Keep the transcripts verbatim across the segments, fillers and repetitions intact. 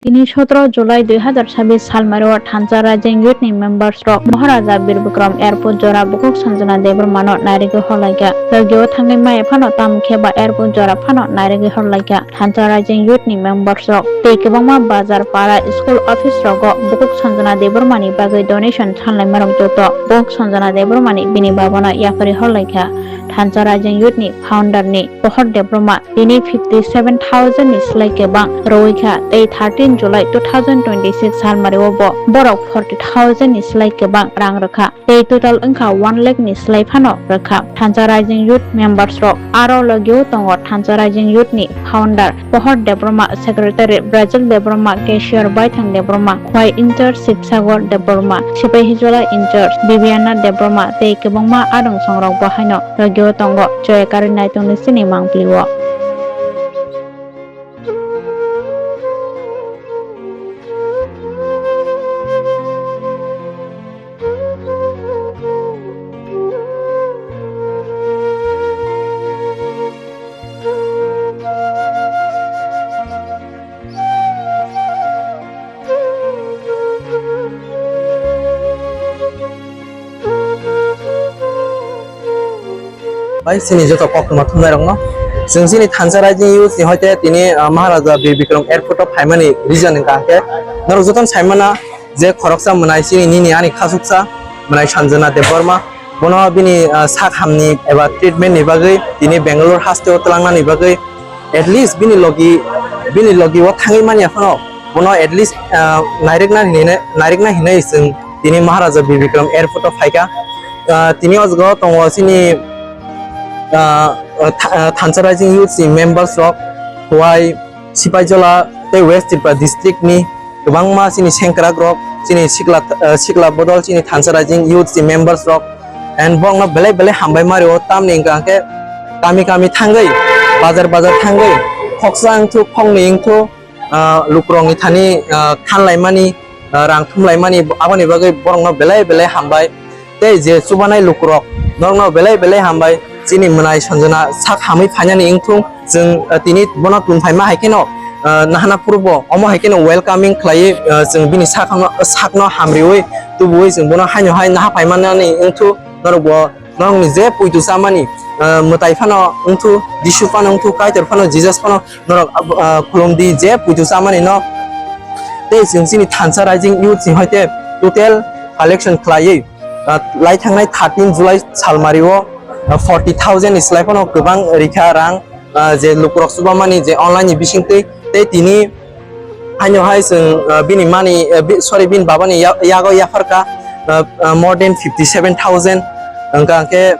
Tini sotoro July dui hazar sabis salmario Thansa Rising Youth ni members rok Maharaja Bir Bikram Airport jora bukhuk Sanjana Debbarma no nairigwi horlaikha. Logio thangwi maya phano tamo khe ba airport jora phano nairigwi horlaikha. Thansa Rising Youth ni members rok tei kwbangma bazar, para, school, office rogo bukhuk Sanjana Debbarma ni bagwi donation sanlaima rok joto bukhuk Sanjana Debbarma ni bini baba no yapharwi horlaikha. Thansa Rising Youth ni founder ni Pohor Debbarma tini fifty seven thousand ni slai kwbang rwui kha tei thirteen July two thousand twenty six salmario bo borok forty thousand ni slai kwbang rang rwkha tei total wngkha one lakh ni slai phano rwkha. Thansa Rising Youth members rok aro logio tongo Thansa Rising Youth ni founder Pohor Debbarma, secretary Brazil Debbarma, cashier Baithang Debbarma, khwai in-charge Sibsagor Debbarma, sipai hijola in-charge Bibiana Debbarma tei kwbangma adong songrok bo haino logio tongo. Joya karwi naitongni chini mangpili o. Bai chini joto koktwma thumnairokno. Chwng chini Thansa Rising Youth ni hoite tini, ah, Maharaja Bir Bikram Airport o phaimani reason wngkha hwnkhe norok jotono saimana je khoroksa mwnai chini nini ani khasuksa mwnai Sanjana Debbarma. Bono bini, ah, sak hamni eba treatment ni bagwi tini Bangalore haste o twlangnani bagwi at least bini logi, bini logi o thangwi manya phano bono at least, ah, nairikna hinwi, nairikna hinwi chwng tini Maharaja Bir Bikram Airport o phaikha. Ah, tini o jaga o tongo chini, ah, ah, tha-, ah, Thansa Rising Youth ni members rok, Khowai, Sipaijola tei West Tripura district ni kwbangma chini sengkrak rok, chini sikla, ah, sikla bodol chini Thansa Rising Youth ni members rok, and borokno belai belai hambai mario, tamni hwnkha hwnkhe kami kami thangwi, bazar bazar thangwi, khoksa wngthuk, khoknwi wngthuk, ah, lukurokni thani, ah, thanlaimani, ah, rang thumlaimani, aboni bagwi borokno belai belai hambai. Tei je chubanai lukurok, norokno belai belai hambai. Chini mwnai Sanjana sak hamwi phainani wngthung, chwng, ah, tini bono tun phaima hai kheno, ah, nahana purbo, omo hai kheno welcoming khlaiwi, ah, chwng bini sakno, sakno hamriwi tubuwi chwng bono haino hai naha phaimanani wngthung, norokbo norokni je puitu chamani, ah, mwtai phano wngthu, Jisu phano wngthu, Kaitor phano, Jesus phano norok, ah, khulumdi je puitu chamani no. Tei chwng chini Thansa Rising Youth ni hoite total collection khlaiwi, ah, lai thangnai thirteen July salmario, ah, forty thousand ni slai phano kwbang rikha rang, ah, je lukurok chubamani je online ni bisingtwi tei tini haino hai chwng, ah, bini mani, ah, bi-, sorry, bini babani ya-, yago yapharkha, ah, ah, more than fifty seven thousand. Hwnkha hwnkhe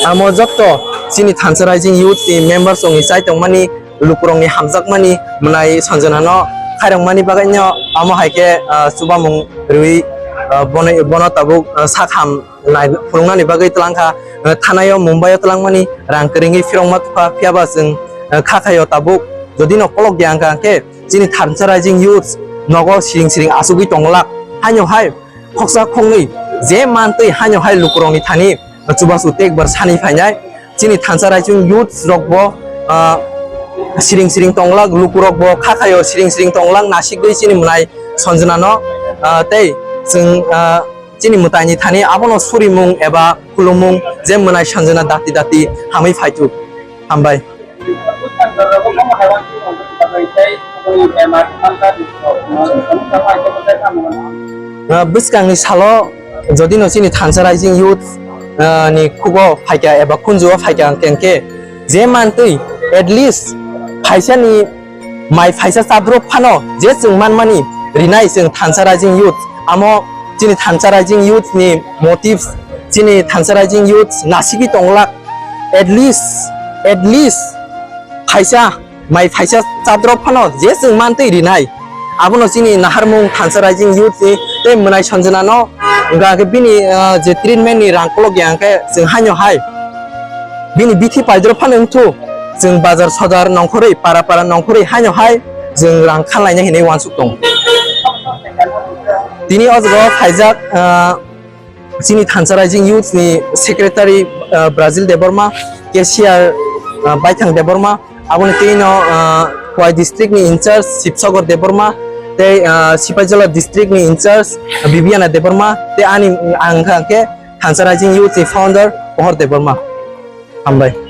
amo jotto chini Thansa Rising Youth ni members rokni chai tongmani, lukurokni hamjakmani mwnai Sanjanano khairokmani bagwino amo hai khe, ah, chubamung rwi, ah, bono, bono tabuk, ah, sakham nai phunuknani bagwi twlang kha, eh, thanai o Mumbai o twlangmani rang kwrwngwi phirokma thupha, phiya ba chwng, eh, kha khaio tabuk. Jodi no kolok ya wngkha hwnkhe chini Thansa Rising Youth nogo siring siring achugwi tonglak. Haino hai khoksa khoknwi je mantwi haino hai lukurokni thani chubachu tekbar sani phainai. Chini Thansa Rising Youth rok bo, ah, siring siring tonglak, lukurok bo kha khaio siring siring tonglak, nasigwi chini mwnai Sanjanano, ah, tei chwng, ah, chini mwtaini thani abono surimung eba khulumung je mwnai Sanjana dati dati hamwi phaitu. Hambai. Ah, bwskangni salo jodi no chini Thansa Rising Youth, ah, ni khugo phaikha eba khunjuo phaikha hwnkhe je mantwi at least phaisani mai phaisa chabrok phano je chwng manmani rinai chwng Thansa Rising Youth, amo chini Thansa Rising Youth ni motives, chini Thansa Rising Youth nasigwi tonglak, at least, at least phaisa mai phaisa chabrok phano je chwng mantwi rinai, abono chini naharmung Thansa Rising Youth ni tei mwnai Sanjana no wngkha khe bini, ah, je treatment ni rang kolok ya hwnkhe chwng haino hai bini bithi paidrop phano wngthu, chwng bazar sodar nongkhorwi, para para nongkhorwi haino hai chwng rang khanlaina hinwi uansuk tongo. Tini o jaga o phaijak, ah, chini Thansa Rising Youth ni secretary, ah, Brazil Debbarma, cashier, ah, Baithang Debbarma, aboni twi no, ah, Khowai district ni in charge Sibsagor Debbarma, tei, ah, Sipaijala district ni in charge Bibiana Debbarma, tei ani ang kha khe Thansa Rising Youth ni founder Pohor Debbarma. Hambai.